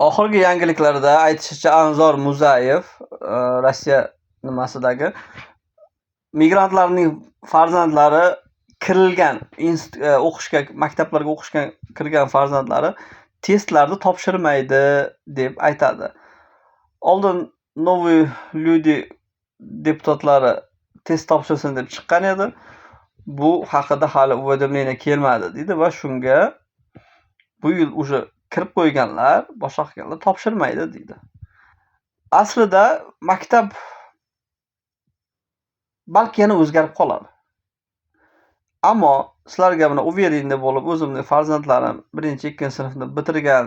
Oxirgi yangiliklarda aytishicha, Anzor Muzayev Rossiya nimasidagi migrantlarning farzandlari kirilgan o'qishga, maktablarga o'qishga kirgan farzandlari testlarni topshirmaydi deb aytadi. Oldin Новые люди deputatlari test topshirsin deb chiqqan edi. Bu haqida hali уведомление kelmadi deydi va shunga bu yil уже kirib qo'yganlar, boshqa qilganlar topshirmaydi deydi. Aslida maktab balki yana o'zgarib qoladi. Ammo sizlarga mana уверенный bo'lib, o'zimning farzandlarim birinchi, ikkinchi sinfni bitirgan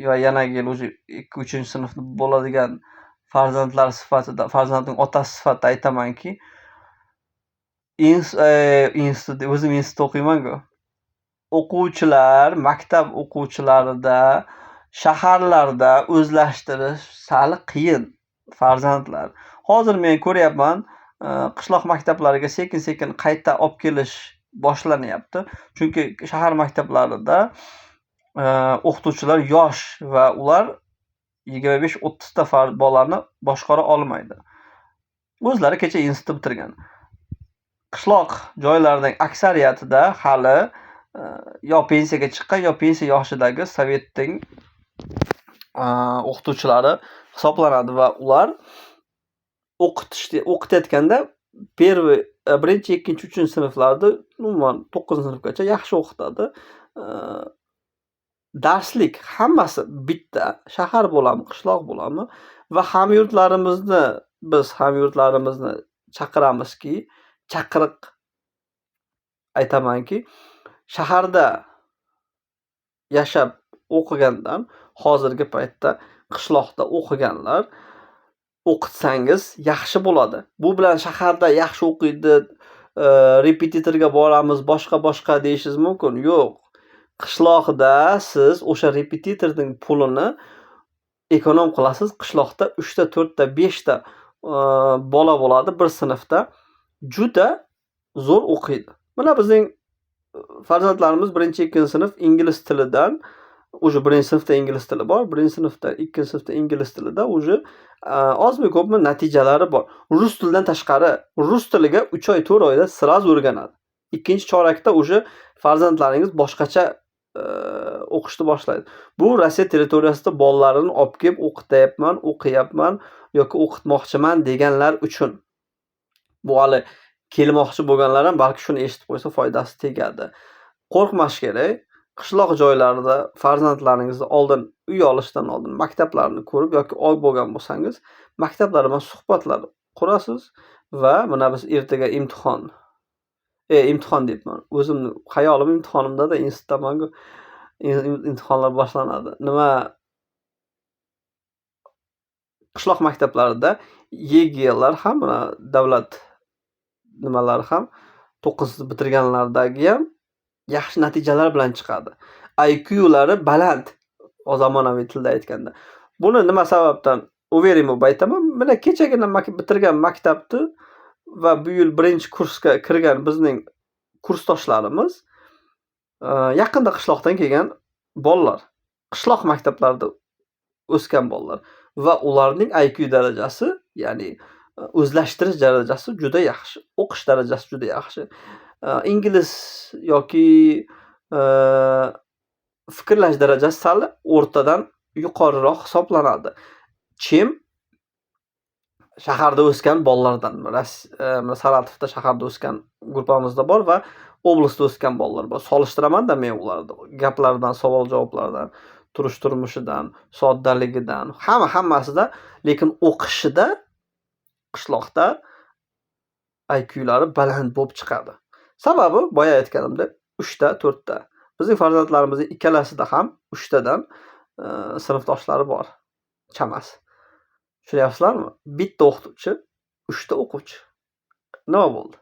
va yanagi yil уже ikki, uchinchi sinfni bo'ladigan farzandlar sifatida, farzandning otasi sifatida aytamanki, institut, o'zim institutda o'qiyman-ku. O'quvchilar, maktab o'quvchilarida shaharlarda o'zlashtirish sal qiyin farzandlar. Hozir men ko'ryapman, qishloq maktablariga sekin-sekin qayta olib kelish boshlanyapti. Chunki shahar maktablarida o'qituvchilar yosh va ular 25-30 ta bolani boshqara olmaydi. O'zlari kecha institutni bitirgan. Qishloq joylarining aksariyatida hali yo pensiyaga chiqqan, yo pensiya yoshidagi sovetning o'qituvchilari hisoblanadi va ular o'qitayotganda первый, birinchi, ikkinchi, uchinchi sinflarda, umuman to'qqizinchi sinfgacha yaxshi o'qitadi. Darslik hammasi bitta, shahar bo'ladimi, qishloq bo'ladimi va hamyurtlarimizni, biz hamyurtlarimizni chaqiramizki, chaqiriq aytamanki, shaharda yashab o'qigandan hozirgi paytda qishloqda o'qiganlar o'qitsangiz yaxshi bo'ladi. Bu bilan shaharda yaxshi o'qiydi, repetitorga boramiz, boshqa-boshqa deyishingiz mumkin. Yo'q. Qishloqda siz o'sha repetitorning pulini эконом qilasiz. Qishloqda 3 ta, 4 ta, 5 ta bola bo'ladi bir sinfda. Juda zo'r o'qiydi. Mana bizning farzandlarimiz birinchi, ikkinchi sinf ingliz tilidan, уже birinchi sinfda ingliz tili bor. Birinchi sinfda, ikkinchi sinfda ingliz tilida уже ozmi ko'pmi natijalari bor. Rus tilidan tashqari, rus tiliga 3 oy, 4 oyda сразу o'rganadi. Ikkinchi chorakda уже farzandlaringiz boshqacha o'qishni boshlaydi. Bu Rossiya territoriyasida bolalarini olib kelib o'qityapman, o'qiyapman yoki o'qitmoqchiman deganlar uchun. Bu hali kelmoqchi bo'lganlar ham balki shuni eshitib qo'ysa, foydasi tegadi. Qo'rqmash kerak. Qishloq joylarida farzandlaringizni oldin, uy olishdan oldin maktablarni ko'rib yoki olib bo'lgan bo'lsangiz, maktablar bilan suhbatlar qurasiz va mana biz ertaga imtihon, imtihon deyapman. O'zimni xayolim imtihonimda-da, institutdaman-ku. Imtihonlar boshlanadi. Nima, qishloq maktablarida YGlar ham, mana davlat nimalari ham, 9 bitirganlardagi ham yaxshi natijalar bilan chiqadi. IQlari baland, zamonaviy tilda aytganda. Buni nima sababdan уверен bo'lib aytaman? Mana kechagina bitirgan maktabni va bu yil birinchi kursga kirgan bizning kursdoshlarimiz yaqinda qishloqdan kelgan bolalar. Qishloq maktablarida o'sgan bolalar va ularning IQ darajasi, ya'ni o'zlashtirish darajasi juda yaxshi, o'qish darajasi juda yaxshi. Ingliz yoki fikrlash darajasi sal o'rtadan yuqoriroq hisoblanadi, чем shaharda o'sgan bolalardan. Saratovda shaharda o'sgan gruppamizda bor va oblastda o'sgan bolalar bor. Solishtiramanda men ularni gaplaridan, savol javoblardan, turish turmushidan, soddaligidan, hamma hammasida, lekin o'qishida qishloqda IQlari baland bo'lib chiqadi. Sababi boya aytganimdek, uchta, to'rtta. Bizning farzandlarimizning ikkalasida ham uchtadan sinfdoshlari bor chamasi. Tushunyapsizlarmi? Bitta o'qituvchi, uchta o'quvchi. Nima bo'ldi?